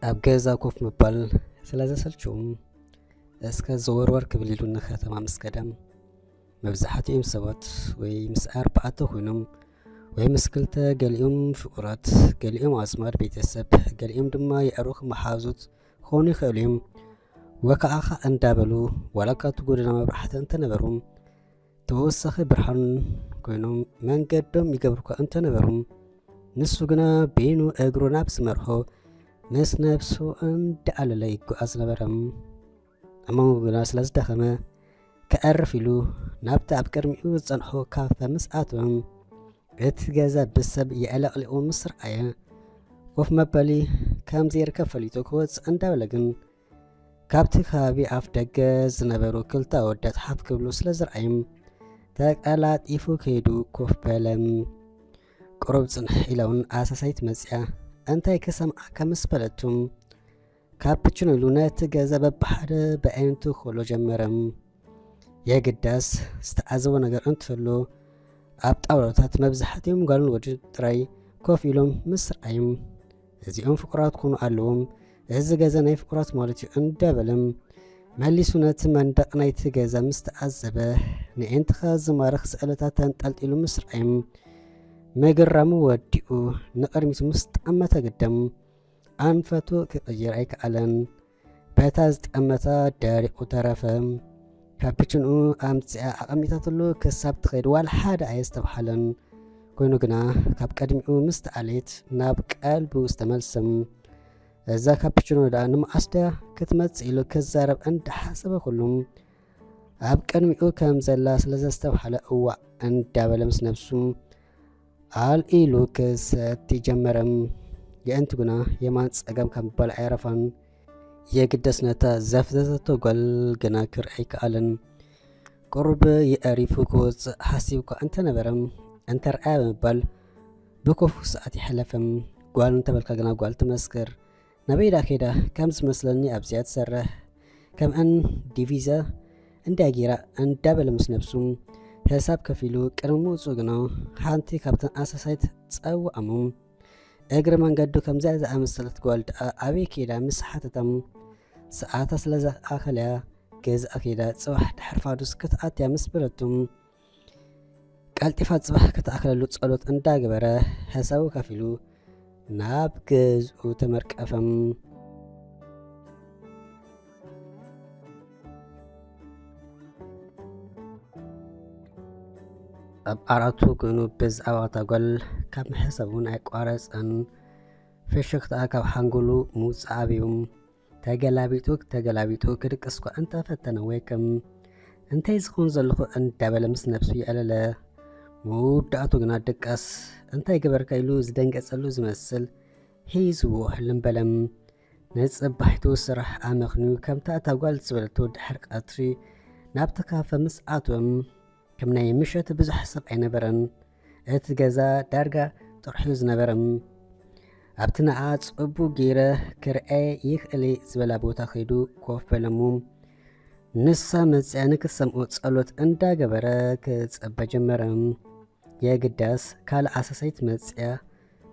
ኣብ ገዛ ኮፍ ምባል ስለ ዘሰልችዎም፣ እስከ ዘወርወር ክብል ኢሉ ንከተማ ምስ ከደ፣ መብዛሕትኦም ሰባት ወይ ምስ ኣርባዕተ ኮይኖም ወይ ምስ ክልተ፣ ገሊኦም ፍቑራት፣ ገሊኦም ኣዝማድ ቤተሰብ፣ ገሊኦም ድማ የዕሩኽ መሓዙት ክኾኑ ይኽእሉ እዮም። ወካዕካ እንዳበሉ ዋላ እኳ እቲ ጎደና መብራህቲ እንተነበሩ፣ ተወሳኺ ብርሃን ኮይኖም መንገዶም ይገብሩ እኳ እንተነበሩ፣ ንሱ ግና በይኑ እግሩ ናብ ዝመርሖ ምስ ነብሱ እንዳኣለለ ይጓዓዝ ነበረ። ኣብ መንጎ ግና ስለ ዝደኸመ፣ ከዕርፍ ኢሉ ናብቲ ኣብ ቅድሚኡ ዝጸንሖ ካፈ ምስ ኣተወ፣ እቲ ገዛ ብሰብ የዕለቕሊቑ ምስ ረኣየ፣ ኮፍ መበሊ ከም ዘይርከብ ፈሊጡ ክወጽእ እንዳበለ ግን፣ ካብቲ ከባቢ ኣፍ ደገ ዝነበሩ ክልተ ኣወዳት ሓፍ ክብሉ ስለ ዝረኣዮም፣ ተቀላጢፉ ከይዱ ኮፍ በለ። ቁሩብ ጽንሕ ኢላ እውን ኣሳሳይት መጽያ፣ እንታይ ክሰምዓ ከም ዝፈለቱ፣ ካፕችኖ ኢሉ ነቲ ገዛ በብሓደ ብኣይነቱ ክኸሎ ጀመረ። የግዳስ ዝተዓዘቦ ነገር እንትህሉ፣ ኣብ ጣውላታት መብዛሕትኦም ጓልን ወዲ ጥራይ ኮፍ ኢሎም ምስ ረኣዮም፣ "እዚኦም ፍቑራት ክኾኑ ኣለዎም፣ እዚ ገዛ ናይ ፍቑራት ማለት እዩ" እንዳበለ መሊሱ ነቲ መንደቕ ናይቲ ገዛ ምስ ተዓዘበ፣ ንእንትኻ ዝማርኽ ስእልታት ተንጠልጢሉ ምስ ረኣዮም፣ ምግራሙ ወዲኡ ንቕድሚቱ ምስ ጠመተ ግደም፣ ኣንፈቱ ክቕይር ኣይከኣለን። በታ ዝጠመታ ደሪቑ ተረፈ። ካፕችንኡ ኣምጺኣ ኣቐሚጣትሉ ክሳብ ትኸይድ ዋላ ሓደ ኣየስተብሃለን። ኮይኑ ግና ካብ ቅድሚኡ ምስ ተኣልየት ናብ ቀልቡ ዝተመልሰ። እዛ ካፕችኖ ደኣ ንመዓስ ድያ ክትመጽእ ኢሉ ክዛረብ እንዳሓሰበ ኩሉ ኣብ ቅድሚኡ ከም ዘላ ስለ ዘስተብሃለ እዋእ እንዳበለ ምስ ነብሱ ኣልኢሉ ክሰቲ ጀመረ። የእንቲ ግና የማን ጸጋም ካብ ምባል ኣይረፋን። የግደስ ነታ ዘፍዘዘቶ ጓል ግና ክርኢ ኣይከኣለን። ቁሩብ የዕሪፉ ክወጽእ ሓሲቡ እኳ እንተነበረ፣ እንተርኣያ ብምባል ብኮፉ ሰዓት ይሕለፈ። ጓል እንተበልካ ግና ጓል ትመስክር። ናበይ ደኣ ከይዳ ከም ዝመስለኒ ኣብዚኣ ትሰርሕ። ከምኣን ዲቪዛ እንዳ ጌራ እንዳበለ ምስ ነብሱ ሕሳብ ከፊሉ ቅድሚ ምውጽኡ ግና ሓንቲ ካብተን ኣሳሳይት ጸውዓሞ። እግሪ መንገዱ ከምዚኣ ዝኣመሰለት ጓል ደኣ ኣበይ ከይዳ ምስ ሓተታ፣ ሰዓታ ስለ ዝኣኸለያ ገዝኣ ከይዳ ጽባሕ ድሕሪ ፋዱስ ክትኣትያ ምስ በለቱ፣ ቀልጢፋ ጽባሕ ክትኣኽለሉ ጸሎት እንዳገበረ ሕሳቡ ከፊሉ ናብ ገዝኡ ተመርቀፈ። ኣብ ዓራቱ ኮይኑ ብዛዕባ እታ ጓል ካብ ምሕሳብ እውን ኣይቋረጸን። ፍሽኽታኣ ካብ ሓንጎሉ ምውጻእ ኣብዩ። ተገላቢጡ ተገላቢጡ ክድቅስ እኳ እንተፈተነ ወይ ከም "እንታይ ዝኸውን ዘለኹ?" እንዳበለ ምስ ነብሱ የዕለለ። መወዳእቱ ግና ድቃስ እንታይ ገበርካ ኢሉ ዝደንገጸሉ ዝመስል ሒዝዎ ህልም በለ። ንጽባሒቱ ስራሕ ኣመኽንዩ ከምታ እታ ጓል ዝበለቶ ድሕሪ ቀትሪ ናብቲ ካፈ ምስ ኣትወ፣ ከም ናይ ምሸት ብዙሕ ሰብ ኣይነበረን። እቲ ገዛ ዳርጋ ጥርሑ ዝነበረ። ኣብቲ ንኣ ጽቡቕ ገይረ ክርኤ ይኽእል ዝበላ ቦታ ከይዱ ኮፍ በለሙ። ንሳ መጽያ ንክትሰምዖ ጸሎት እንዳገበረ ክጸበ ጀመረ። የግዳስ ካልእ ኣሳሳይት መጽያ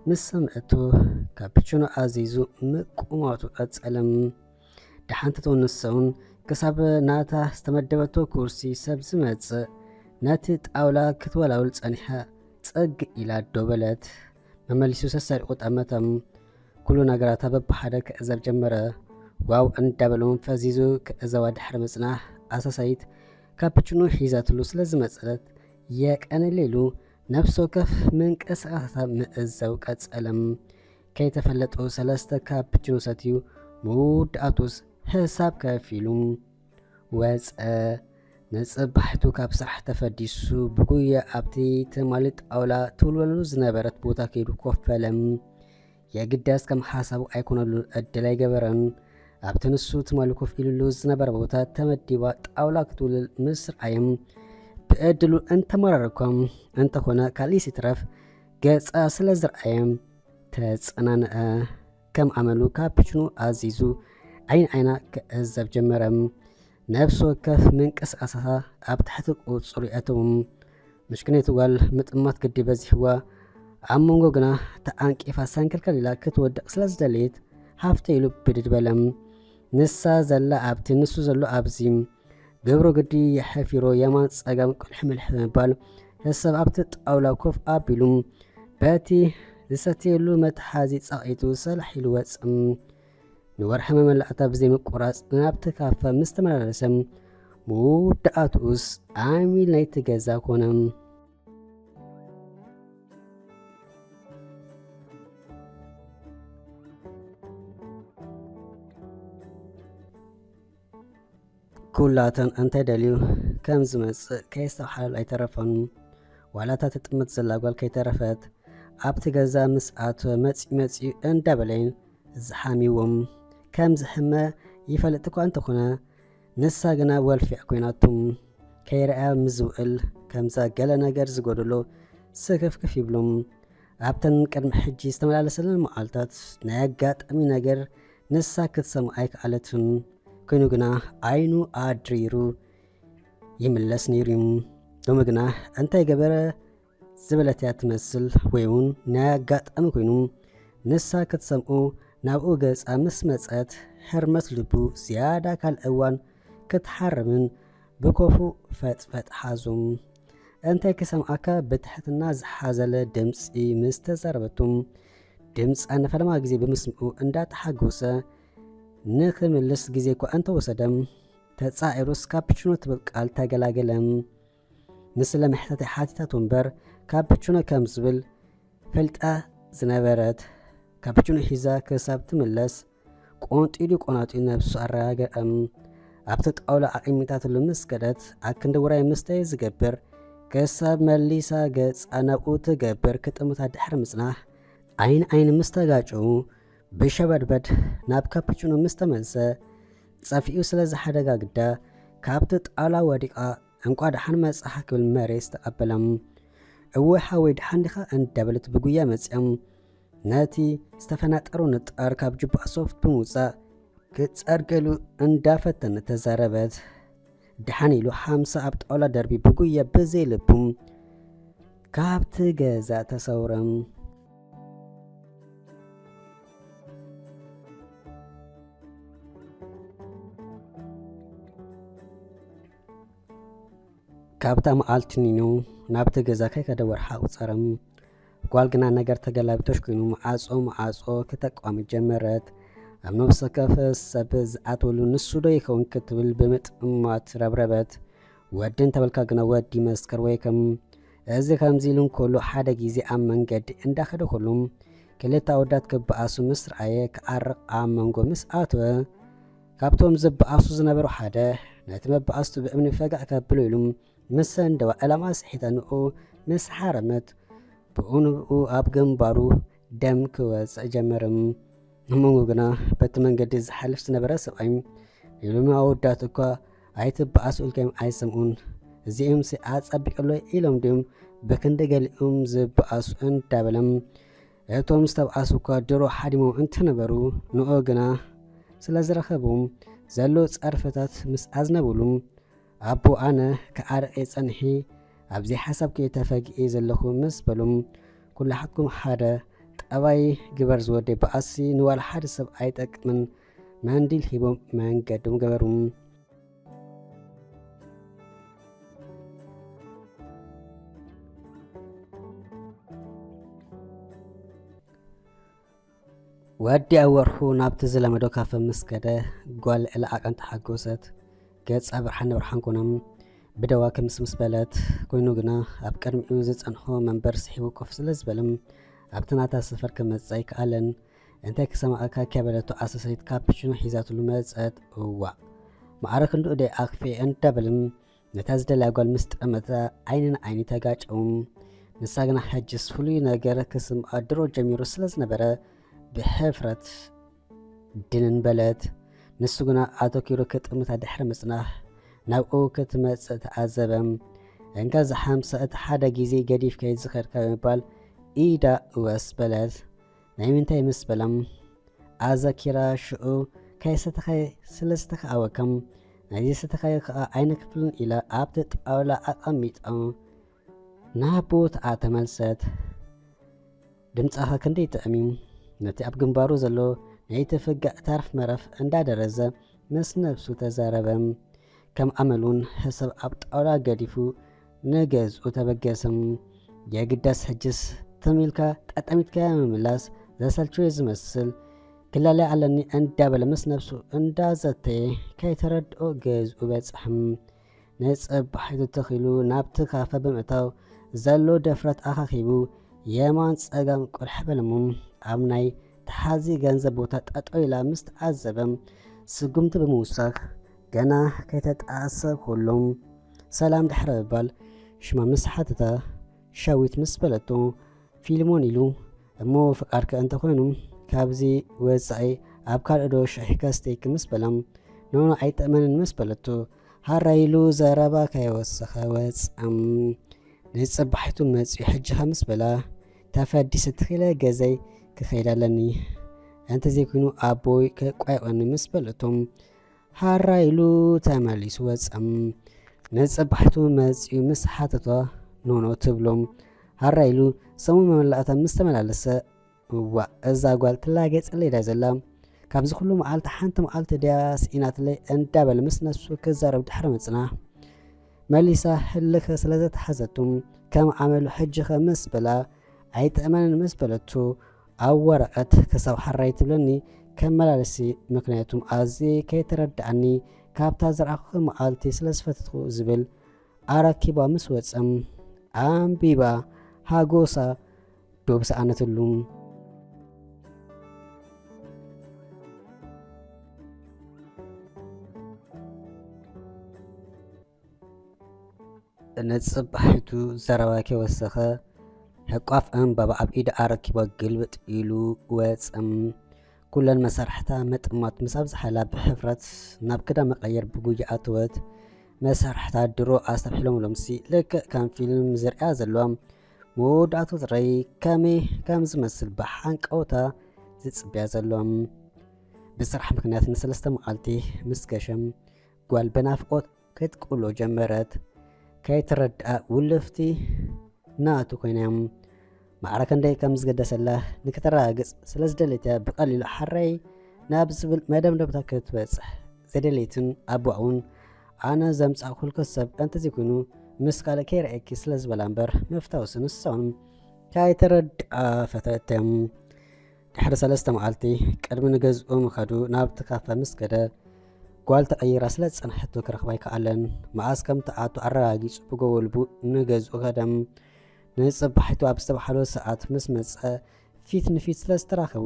ምስ ሰምዐቶ፣ ካፕችኖ ኣዚዙ ምቁማቱ ቀጸለ። ደሓን ተተወ ንሳ እውን ክሳብ ናታ ዝተመደበቶ ኩርሲ ሰብ ዝመጽእ ነቲ ጣውላ ክትወላውል ጸኒሓ ጸግ ኢላ ደው በለት። መመሊሱ ሰሰሪቑ ጠመተ። ኩሉ ነገራታ በብሓደ ክዕዘብ ጀመረ። ዋው እንዳበለ እውን ፈዚዙ ክዕዘባ ድሕሪ ምጽናሕ ኣሳሳይት ካፕችኖ ሒዛትሉ ስለ ዝመጸት የቀንለሉ ነፍሲ ወከፍ ምንቅስቓሳታ ምዕዛው ቀጸለ። ከይተፈለጡ ሰለስተ ካፕችኖ ሰትዩ ምውዳኣቱስ ሕሳብ ከፊሉ ወጸ። ንጽባሒቱ ካብ ስራሕ ተፈዲሱ ብጉያ ኣብቲ ትማሊ ጣውላ ትውልወለሉ ዝነበረት ቦታ ከይዱ ኮፍ በለ። የግዳስ ከም ሓሳቡ ኣይኮነሉ ዕድል ኣይገበረን። ኣብቲ ንሱ ትማሊ ኮፍ ኢሉሉ ዝነበረ ቦታ ተመዲባ ጣውላ ክትውልል ምስ ረኣየ፣ ብዕድሉ እንተመራረኮም እንተኾነ ካልእ ይትረፍ ገጻ ስለ ዝረኣየ ተጸናንዐ። ከም ኣመሉ ካፕችኖ ኣዚዙ ዓይን ዓይና ክዕዘብ ጀመረ። ነፍሲ ወከፍ ምንቅስቓሳታ ኣብ ትሕቲ ቁጽሩ የእተዉ። ምሽክነይቲ ጓል ምጥማት ግዲ በዚሕዋ፣ ኣብ መንጎ ግና ተዓንቂፋ ሰንከልከል ኢላ ክትወድቕ ስለ ዝደለየት፣ ሃፍተ ኢሉ ብድድ በለ። ንሳ ዘላ ኣብቲ፣ ንሱ ዘሎ ኣብዚ። ገብሩ ግዲ የሐፊሮ የማን ጸጋም ቅልሕምልሕ ብምባል፣ ሰብ ኣብቲ ጣውላ ኮፍ ኣቢሉ በቲ ዝሰትየሉ መትሓዚ ጻቒቱ ሰላሕ ኢሉ ወጸ። ንወርሒ መመላእታ ብዘይ ምቁራጽ ናብቲ ካፈ ምስ ተመላለሰ፣ መወዳእትኡስ ዓሚል ናይቲ ገዛ ኮነ። ኩላተን እንተደልዩ ከም ዝመጽእ ከየስተብሓለሉ ኣይተረፈን። ዋላ እታ ትጥምት ዘላ ጓል ከይተረፈት ኣብቲ ገዛ ምስ ኣተወ፣ መጺኡ መጺኡ እንዳበለይን ዝሓሚዎም ከም ዝሕመ ይፈልጥ እኳ እንተኾነ፣ ንሳ ግና ወልፊዕ ኮይናቶም ከይረኣያ ምስ ዝውዕል፣ ከምዛ ገለ ነገር ዝጎደሎ ስክፍክፍ ይብሎም። ኣብተን ቅድሚ ሕጂ ዝተመላለሰለን መዓልታት ናይ ኣጋጣሚ ነገር ንሳ ክትሰምዖ ኣይከኣለትን። ኮይኑ ግና ዓይኑ ኣድሪሩ ይምለስ ነይሩ እዩ። ሎሚ ግና እንታይ ገበረ ዝበለት እያ ትመስል፣ ወይ እውን ናይ ኣጋጣሚ ኮይኑ ንሳ ክትሰምዖ ናብኡ ገጻ ምስ መጸት፣ ሕርመት ልቡ ዝያዳ ካልእ እዋን ክትሓርምን ብኮፉ ፈጥፈጥ ሓዞም። እንታይ ክሰምዓካ ብትሕትና ዝሓዘለ ድምጺ ምስ ተዛረበቶም፣ ድምጻ ንፈለማ ግዜ ብምስምዑ እንዳተሓጎሰ ንኽምልስ ግዜ እኳ እንተወሰደ፣ ተጻዒሩስ ካፕቹኖ ትብል ቃል ተገላገለ። ንስለ መሕተቲ ሓቲታቶ እምበር ካፕቹኖ ከም ዝብል ፈልጣ ዝነበረት፣ ካፕቹኖ ሒዛ ክሳብ ትምለስ ቆንጢሉ ቆናጢሉ ነብሱ ኣረጋግአ። ኣብቲ ጣውላ ኣቐሚጣትሉ ምስ ከደት፣ ኣክንዲ ውራይ ምስታይ ዝገብር ክሳብ መሊሳ ገጻ ናብኡ ትገብር ክጥምታ ድሕሪ ምጽናሕ፣ ዓይን ዓይኒ ምስ ተጋጨዉ ብሸበድበድ ናብ ካፕቹኖ ምስ ተመልሰ፣ ጸፊኡ ስለ ዝሓደጋ ግዳ ካብቲ ጣውላ ወዲቓ እንቋ ደሓን መጻኻ ክብል መሬት ዝተቐበላ። እወ ሓወይ ደሓን ዲኻ እንዳበለት ብጉያ መጺኣ ነቲ ዝተፈናጠሮ ንጣር ካብ ጁባኣ ሶፍት ብምውጻእ ክትጸርገሉ እንዳፈተነት ተዛረበት። ደሓን ኢሉ ሓምሳ ኣብ ጣውላ ደርቢ ብጉያ ብዘይ ልቡ ካብቲ ገዛ ተሰውረ። ካብታ መዓልቲ ኒኑ ናብቲ ገዛ ከይከደ ወርሓ ኣቑጸረ። ጓል ግና ነገር ተገላቢጦሽ ኮይኑ መዓጾ መዓጾ ክተቋሚ ጀመረት። ኣብ ነብሰ ከፍ ሰብ ዝኣትወሉ ንሱ ዶ ይኸውን ክትብል ብምጥማት ረብረበት። ወዲ እንተበልካ ግና ወዲ መስከር ወይ ከም እዚ ከምዚ ኢሉ እንከሎ ሓደ ግዜ ኣብ መንገዲ እንዳኸደ ከሎ ክልተ ኣወዳት ክበኣሱ ምስ ረኣየ ክዓርቕ ኣብ መንጎ ምስ ኣተወ ካብቶም ዝበኣሱ ዝነበሩ ሓደ ነቲ መበኣስቱ ብእምኒ ፈጋእ ከብሎ ኢሉ ምስ ሰንደዋ ዕላማ ስሒታ ንኡ ምስ ሓረመት ብኡ ንብኡ ኣብ ግንባሩ ደም ክወጽእ ጀመረ። እሞ ግና በቲ መንገዲ ዝሓልፍ ዝነበረ ሰብኣይ ንሎሚ ኣወዳት እኳ ኣይትበኣሱ ኢልካዮም ኣይሰምዑን፣ እዚኦምሲ ኣጸቢቐሎ ኢሎም ድዮም ብክንዲ ገሊኦም ዝበኣሱ እንዳበለ እቶም ዝተብኣሱ እኳ ድሮ ሓዲሞም እንትነበሩ ንኡ ግና ስለ ዝረኸቦም ዘሎ ጸርፍታት ምስ ኣዝነብሉ ኣቦ ኣነ ክዓርቕ እየ ጸኒሐ ኣብዚ ሓሳብ ከይተፈግኤ ዘለኹ ምስ በሎም ኩላሓትኩም ሓደ ጠባይ ግበር ዝወደይ በኣሲ ንዋላ ሓደ ሰብ ኣይጠቅምን መንዲል ሂቦም መንገዶም ገበሩ። ወዲ ኣወርሑ ናብቲ ዝለመዶ ካፈ ምስ ከደ ጓል ዕላዓቀን ተሓጎሰት። ገጻ ብርሃን ብርሃን ኮኖም ብደዋ ክምስምስ በለት። ኮይኑ ግና ኣብ ቅድሚኡ ዝጸንሖ መንበር ስሒቡ ኮፍ ስለ ዝበለም ኣብቲ ናታ ሰፈር ክመጽእ ኣይከኣለን። እንታይ ክሰማዓካ ከበለቶ ኣሰሰይት ካፕቹኖ ሒዛትሉ መጸት። እዋእ ማዕረ ክንድኡ ደይ ኣኽፌ እንዳበልን ነታ ዝደልያ ጓል ምስ ጠመተ ዓይኒ ንዓይኒ ተጋጨው። ንሳ ግና ሕጅስ ፍሉይ ነገር ክስምዓ ድሮ ጀሚሩ ስለ ዝነበረ ብሕፍረት ድንን በለት። ንሱ ግና ኣተኪሩ ክጥምታ ድሕሪ ምጽናሕ ናብኡ ክትመጽእ ተዓዘበ። እንካ ዝሓምሳ እቲ ሓደ ግዜ ገዲፍካዮ ዝኸድካ ብምባል ኢዳ እወስ በለት። ናይ ምንታይ ምስ በላ ኣዘኪራ ሽዑ ከይሰተኻዮ ስለ ዝተኻእወካ ናይዚ ሰተኻዮ ከኣ ኣይነክፍልን ኢላ ኣብቲ ጣውላ ኣቐሚጣ ናብ ቦትኣ ተመልሰት። ድምጻኻ ክንደይ ጥዕም እዩ። ነቲ ኣብ ግንባሩ ዘሎ ነይትፍጋእ ተርፍ መረፍ እንዳደረዘ ምስ ነብሱ ተዛረበ። ከም ኣመሉን ሕሰብ ኣብ ጣውላ ገዲፉ ንገዝኡ ተበገሰ። የግዳስ ሕጅስ ትም ኢልካ ጠጠሚትካያ ምምላስ ዘሰልችዎ ዝመስል፣ ክላለያ ኣለኒ እንዳበለ ምስ ነብሱ እንዳዘተየ ከይተረድኦ ገዝኡ በጽሐ። ንጽባሒቱ ተኺሉ ናብቲ ካፈ ብምእታው ዘሎ ድፍረት ኣኻኺቡ የማን ጸጋም ቁልሕ በለሙ። ኣብ ናይ ተሓዚ ገንዘብ ቦታ ጠጠው ኢላ ምስ ተዓዘበ ስጉምቲ ብምውሳኽ ገና ከይተጣሰ ኩሎም ሰላም ድሕሪ ምባል ሽማ ምስ ሓተታ ሸዊት ምስ በለቶ ፊልሞን ኢሉ እሞ ፍቃድከ እንተኾይኑ ካብዚ ወጻኢ ኣብ ካልእ ዶ ሽሕ ከስተይክ ምስ በላ ኖኖ ኣይጠመንን ምስ በለቶ ሃራ ኢሉ ዘረባ ከየወሰኸ ወጸም። ንጽባሒቱ መጽዩ ሕጂ ኸምስ በላ ተፈዲስ እትኽለ ገዘይ ክኸይድ ኣለኒ እንተዘይኮይኑ ኣቦይ ከቋይቐኒ ምስ በለቶም ሃራ ኢሉ ተመሊሱ ወጸም። ንጽባሒቱ መጽዩ ምስ ሓተቶ ኖኖ ትብሎም ሃራ ኢሉ ሰሙ መመላእታ ምስ ተመላለሰ እዋ እዛ ጓል ትላገጽለይ ድያ ዘላ ካብዚ ኩሉ መዓልቲ ሓንቲ መዓልቲ ድያ ስኢናትለይ እንዳበለ ምስ ነሱ ክዛረብ ድሕሪ ምጽና መሊሳ ህልኸ ስለ ዘተሓዘቱ ከም ዓመሉ ሕጂ ኸ ምስ በላ ኣይጥዕመንን ምስ በለቱ ኣብ ወረቐት ክሳብ ሓራይ ትብለኒ ከመላልሲ ምክንያቱም ኣዝየ ከይተረድኣኒ ካብታ ዝረኣኹ መዓልቲ ስለ ዝፈትትኩ ዝብል ኣረኪባ ምስ ወጸም ኣንቢባ ሃጎሳ ዶብ ሰኣነትሉ። ንጽባሒቱ ዘረባ ከይወሰኸ ሕቋፍ ዕምባባ ኣብ ኢዳ ኣረኪባ ግልብጥ ኢሉ ወጸም። ኩለን መሳርሕታ መጥማት ምስ ኣብዝሓላ ብሕፍረት ናብ ክዳ መቐየር ብጉያ ኣተወት። መሳርሕታ ድሮ ኣስተብሒሎምሎምሲ ልክእ ከም ፊልም ዝርእያ ዘለዋ መወዳእቱ ጥራይ ከመይ ከም ዝመስል ብሓንቀውታ ዝጽብያ ዘለዋ። ብስራሕ ምክንያት ንሰለስተ መዓልቲ ምስ ገሸም ጓል ብናፍቆት ክትቅሎ ጀመረት። ከይትረድኣ ውልፍቲ ናቱ ኮይና ማዕረ ክንደይ ከም ዝገደሰላ ንክተረጋግጽ ስለ ዝደለትያ ብቐሊሉ ሓራይ ናብ ዝብል መደምደምታ ክትበጽሕ ዘደለይትን ኣቦኣ እውን ኣነ ዘምጻእኩልኪ ሰብ እንተዘይኮይኑ ምስ ካልእ ከይረኣየኪ ስለ ዝበላ እምበር ምፍታውሲ ንሳ እውን ከይተረድኣ ፈተተ። ድሕሪ ሰለስተ መዓልቲ ቅድሚ ንገዝኡ ምኻዱ ናብቲ ካፈ ምስ ከደ ጓል ተቐይራ ስለ ዝጸንሐቶ ክረኽባ ኣይከኣለን። መዓስ ከም ትኣቱ ኣረጋጊጹ ብጎቦ ልቡ ንገዝኡ ከደ። ንጽባሒቱ ኣብ ዝተባህሎ ሰዓት ምስ መጸ ፊት ንፊት ስለ ዝተራኸቡ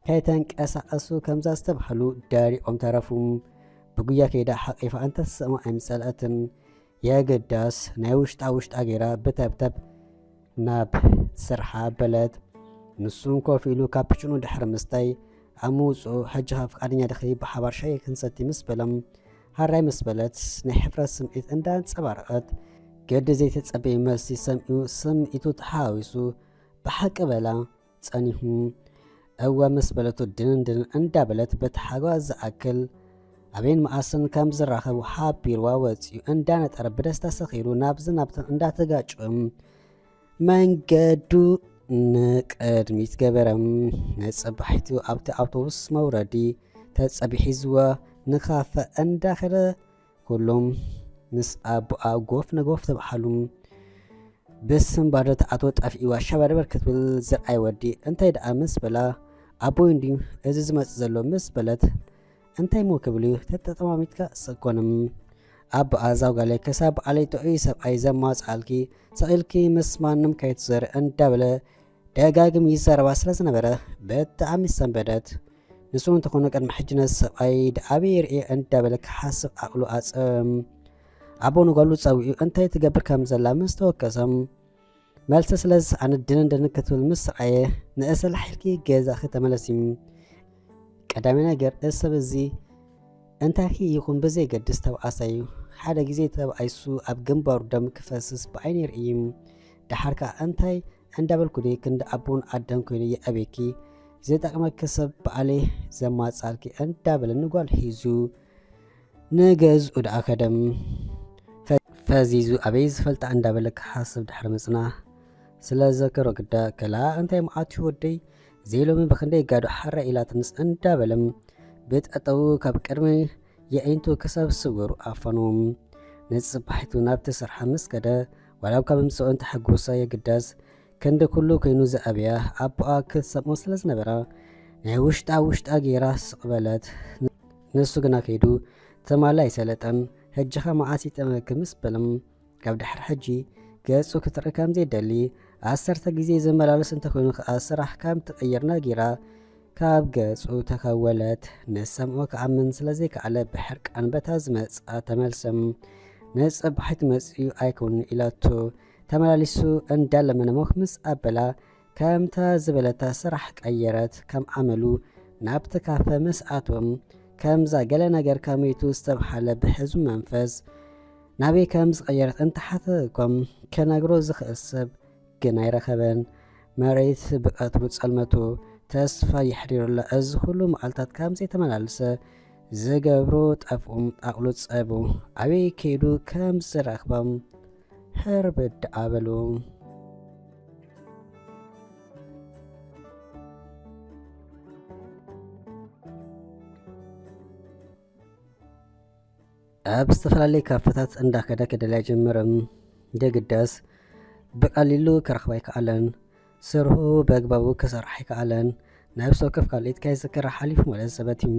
ከይተንቀሳቐሱ ከምዛ ዝተባህሉ ደሪቖም ተረፉ። ብጉያ ከይዳ ሓቒፋ እንተትስእማ ኣይምጸልአትን። የግዳስ ናይ ውሽጣ ውሽጣ ገይራ ብተብተብ ናብ ስርሓ በለት። ንሱን ኮፍ ኢሉ ካፕቹኖ ድሕሪ ምስታይ ኣብ ምውፅኡ ሕጂ ኸ ፍቃደኛ ዲኺ ብሓባር ሻሂ ክንሰቲ ምስ በሎም ሃራይ ምስ በለት ናይ ሕፍረት ስምዒት እንዳንፀባረቐት ገዲ ዘይተፀበየ መልሲ ሰሚዑ ስምዒቱ ተሓዋዊሱ ብሓቂ በላ ጸኒሑ እወ ምስ በለቶ ድንን ድንን እንዳበለት በቲ ሓጓ ዝኣክል ኣበይን መዓስን ከም ዝራኸቡ ሓቢርዋ ወጺኡ እንዳነጠረ ብደስታ ሰኺሩ ናብዚ ናብትን እንዳተጋጨወ መንገዱ ንቅድሚት ገበረ። ንጽባሒቱ ኣብቲ ኣውቶቡስ መውረዲ ተጸቢሑ ሒዝዋ ንካፈ እንዳኸደ ኩሎም ምስ ኣቦኣ ጎፍ ንጎፍ ተባሓሉ። ብስንባደ ተኣትዎ ጠፊእዋ ሸበርበር ክትብል ዝርኣይ ወዲ እንታይ ደኣ ምስ በላ ኣቦይ እንድዩ እዚ ዝመጽእ ዘሎ ምስ በለት እንታይ ሞ ክብል እዩ ተጠማሚትካ ሰኮንም ኣቦኣ ዛው ጋለ ክሳብ በዓለይ ጥዑይ ሰብኣይ ዘማጽኣልኪ ሰቒልኪ ምስ ማንም ከይትዞሪ እንዳበለ ደጋግም ይዛረባ ስለ ዝነበረ ብጣዕሚ ሰንበደት። ንሱ እንተኾነ ቅድሚ ሕጂ ነዚ ሰብኣይ ደኣበይ ርእየ እንዳበለ ክሓስብ ዓቕሉ ኣጸም። ኣቦ ንጓሉ ጸዊዑ እንታይ ትገብር ከም ዘላ ምስ ተወከሰ መልሲ ስለ ዝሰኣነ ድንድን ክትብል ምስ ረኣየ ንእሰ ላሒልኪ ገዛኺ ተመለሲ። ቀዳማይ ነገር እዚ ሰብ እዚ እንታይኪ ይኹን ብዘየገድስ ተባኣሳይ እዩ። ሓደ ግዜ ተባኣይሱ ኣብ ግንባሩ ደም ክፈስስ ብዓይኒ ይርኢ። ደሓር ከኣ እንታይ እንዳበልኩ ድየ ክንዲ ኣቦን ኣደን ኮይኑ የዕብየኪ፣ ዝጠቕመኪ ሰብ በኣለይ ዘማጻልኪ እንዳበለ ንጓል ሒዙ ንገዝኡ ደኣ ከደም። ፈ-፣ ፈዚዙ ኣበይ ዝፈልጣ እንዳበለ ክሓስብ ድሕሪ ምጽናሕ ስለ ዘከሮ ግዳ ከላ እንታይ መዓት እዩ ወደይ ዘይሎሚ ብኽንደይ ጋዶ ሓራ ኢላትንስ እንዳበለ ብጠጠው ካብ ቅድሚ የዒንቱ ክሳብ ስውር ኣፈኑ። ንጽባሒቱ ናብቲ ስርሓ ምስ ከደ፣ ዋላ እኳ ምምጽኡ እንተሐጎሳ የግዳስ ክንዲ ኩሉ ኮይኑ ዝኣበያ ኣቦኣ ክትሰምዖ ስለ ዝነበራ ናይ ውሽጣ ውሽጣ ገይራ ስቕ በለት። ንሱ ግና ከይዱ ትማሊ ኣይሰለጠን። ሕጂኸ መዓስ ይጠመኪ ምስ በሎም ካብ ድሕሪ ሕጂ ገጹ ክትርኢ ከም ዘይደሊ፣ ዓሰርተ ግዜ ዝመላለስ እንተኾይኑ ከኣ ስራሕ ከም ትቕይር ነጊራ ካብ ገጹ ተኸወለት። ንሰምዖ ክኣምን ስለ ዘይከኣለ ብሕርቃን በታ ዝመጽኣ ተመልሰ። ንጽባሒት መጺኡ ኣይኮን ኢላቶ ተመላሊሱ እንዳለመነ ሞኽ ምስ ኣበላ ከምታ ዝበለታ ስራሕ ቀየረት። ከም ኣመሉ ናብቲ ካፈ ምስ ኣትወም ከምዛ ገለ ነገር ከመይቱ ዝተብሃለ ብሕዙ መንፈስ ናበይ ከም ዝቐየረት እንተሓተትኳ ከነግሮ ዝኽእል ሰብ ግን ኣይረኸበን። መሬት ብቐትሩ ጸልመቱ ተስፋ የሕዲሩላ። እዚ ኩሉ መዓልታት ከም ዘይተመላለሰ ዝገብሮ ጠፍኡም ኣቕሉ ጸቡ ኣበይ ከይዱ ከም ዝረኽቦም ህርብድ ኣበሉ። ኣብ ዝተፈላለየ ካፈታት እንዳኸደ ክደልያ ጀመረ። የግዳስ ብቐሊሉ ክረኽባ ኣይከኣለን። ስርሑ ብኣግባቡ ክሰርሕ ኣይከኣለን። ነብሲ ወከፍ ካልኢት ከይዝክር ሓሊፉ ማለት ዘበት እዩ።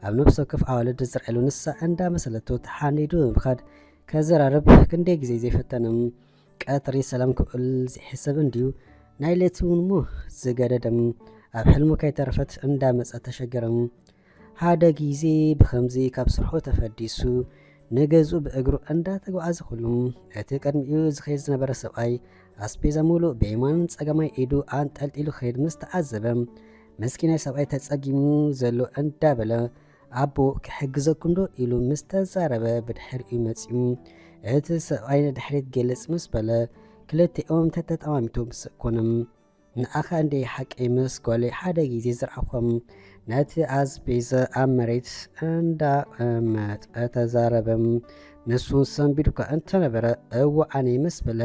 ኣብ ነብሲ ወከፍ ኣዋልድ ዝረኣየሉ ንሳ እንዳመሰለቶ ተሓኒዱ ብምኻድ ከዘራርብ ክንደይ ግዜ ዘይፈተነ። ቀትሪ ሰላም ክውዕል ዘይሕሰብ እንድዩ ናይ ለይቲ እውን እሞ ዝገደደ። ኣብ ሕልሙ ከይተረፈት እንዳመጸ ተሸገረ። ሓደ ግዜ ብኸምዚ ካብ ስርሑ ተፈዲሱ ንገዝኡ ብእግሩ እንዳተጓዓዘ ከሎ፣ እቲ ቅድሚኡ ዝኸይድ ዝነበረ ሰብኣይ ኣስቤዛ ሙሉእ ብየማንን ጸጋማይ ኢዱ ኣንጠልጢሉ ክኸይድ ምስ ተዓዘበ፣ ምስኪናይ ሰብኣይ ተጸጊሙ ዘሎ እንዳበለ፣ ኣቦ ክሕግዘኩም ዶ ኢሉ ምስ ተዛረበ ብድሕሪኡ መጺኡ፣ እቲ ሰብኣይ ንድሕሪት ግልጽ ምስ በለ፣ ክልቲኦም ተተጠማሚቶም ስእ ኮነ። ንኣኻ እንደ ሓቀይ ምስ ጓለይ ሓደ ግዜ ዝረኣኹም ነቲ ኣስቤዛ ኣብ መሬት እንዳቐመጠ ተዛረበ። ንሱ ሰንቢዱካ እንተነበረ እወ ኣነ ምስ በለ፣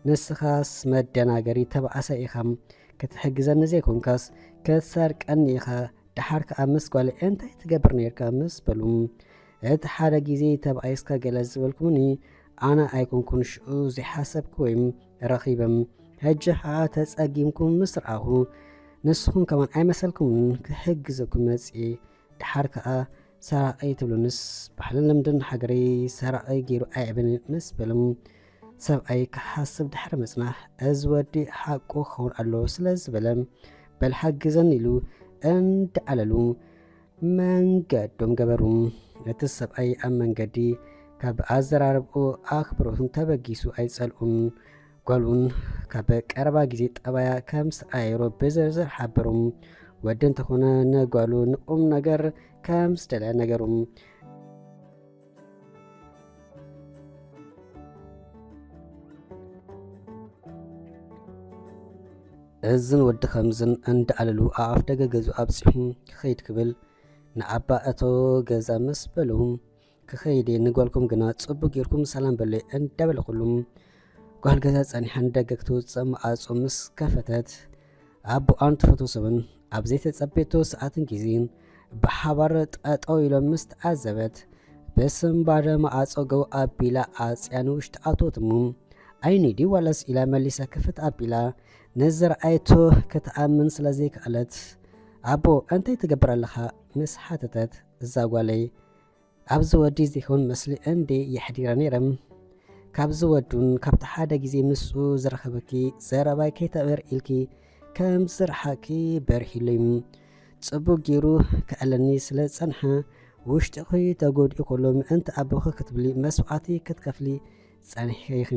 ንስኻስ መደናገሪ ተባኣሳይ ኢኻ። ክትሕግዘኒ ዘይኮንካስ ክትሰርቀኒ ኢኻ። ደሓር ከኣ ምስ ጓለይ እንታይ ትገብር ነይርካ ምስ በሉ፣ እቲ ሓደ ግዜ ተባኢስካ ገለ ዝበልኩምኒ ኣነ ኣይኮንኩን ሽኡ ዘይሓሰብኩ ወይም ረኺበም። ሕጂ ከኣ ተጸጊምኩም ምስ ረኣኹ ንስኹም ከማን ኣይመሰልኩምን ክሕግዘኩም መጽኤ። ደሓር ከኣ ሰራቒ ትብሉንስ ባህልን ልምድን ሃገረይ ሰራቒ ገይሩ ኣይዕብን ምስ በሎም ሰብኣይ ክሓስብ ድሕሪ ምጽናሕ እዚ ወዲ ሓቁ ክኸውን ኣለዎ ስለ ዝበለ በል ሓግዘኒ ኢሉ እንዳዓለሉ መንገዶም ገበሩ። እቲ ሰብኣይ ኣብ መንገዲ ካብ ኣዘራርብኡ ኣኽብሮትን ተበጊሱ ኣይጸልኡን። ጓሉን ካብ ቀረባ ግዜ ጠባያ ከም ዝተቐያየሮ ብዝርዝር ሓበሩ። ወዲ እንተኾነ ንጓሉ ንቁም ነገር ከም ዝደለ ነገሩ። እዝን ወዲ ከምዝን እንዳኣለሉ ኣፍ ደገ ገዝኡ ኣብጺሑ ክኸይድ ክብል ንኣባ እቶ ገዛ ምስ በሉ ክኸይድ እየ፣ ንጓልኩም ግና ጽቡቕ ጌርኩም ሰላም በለይ እንዳበለ ኩሉ ጓል ገዛ ጸኒሓ ንደገ ክትወጽእ መዓጹ ምስ ከፈተት ኣቦኣን ትፈትዎ ሰብን ኣብ ዘይተጸበየቶ ሰዓትን ግዜን ብሓባር ጠጠው ኢሎም ምስ ተዓዘበት ብስንባደ መዓጾ ገው ኣቢላ ኣጽያ ንውሽጢ ኣትወት እሞ ኣይኒ ድዩ ዋላስ ኢላ መሊሳ ክፍት ኣቢላ ንዝረኣየቶ ክትኣምን ስለ ዘይከኣለት ኣቦ እንታይ ትገብር ኣለኻ ምስ ሓተተት እዛ ጓለይ ኣብዚ ወዲ ዘይኮን መስሊ እንዴ የሕዲረ ነይረ። ካብዚ ወዱን ካብቲ ሓደ ግዜ ምስኡ ዝረኸበኪ ዘረባይ ከይተበር ኢልኪ ከም ዝረሓቂ በርሂሉይ። ጽቡቕ ገይሩ ክኣለኒ ስለ ዝጸንሐ ውሽጥኺ ተጎዲኡ ከሎ ምእንቲ ኣቦኺ ክትብሊ መስዋዕቲ ክትከፍሊ ጸኒሕኺ ኢኺ።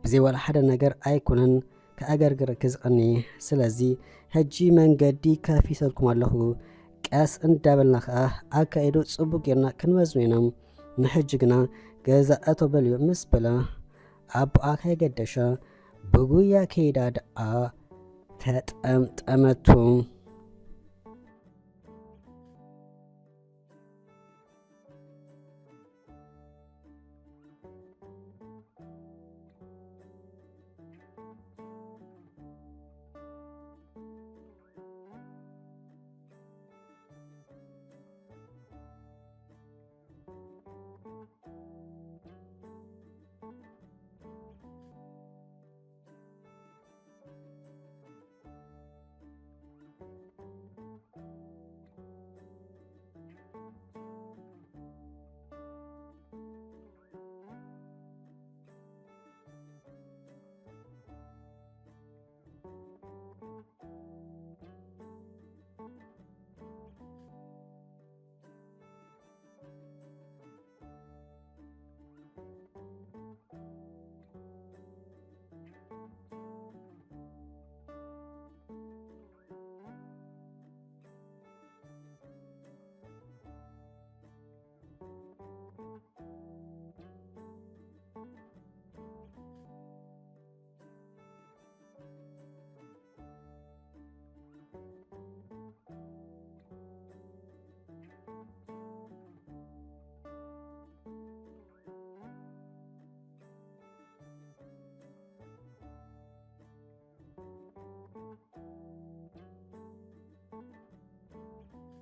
ብዘይ ዋላ ሓደ ነገር ኣይኮነን ከኣገርግረኪ ዝቐኒ። ስለዚ ሕጂ መንገዲ ከፊተልኩም ኣለኹ። ቀስ እንዳበልና ኸኣ ኣካይዶ ጽቡቕ ጌርና ክንመዝኖ ኢና። ንሕጂ ግና ገዛ እቶ በልዮ ምስ በላ ኣቦኣ ከይገደሻ ብጉያ ከይዳ ደኣ ተጠምጠመቱ።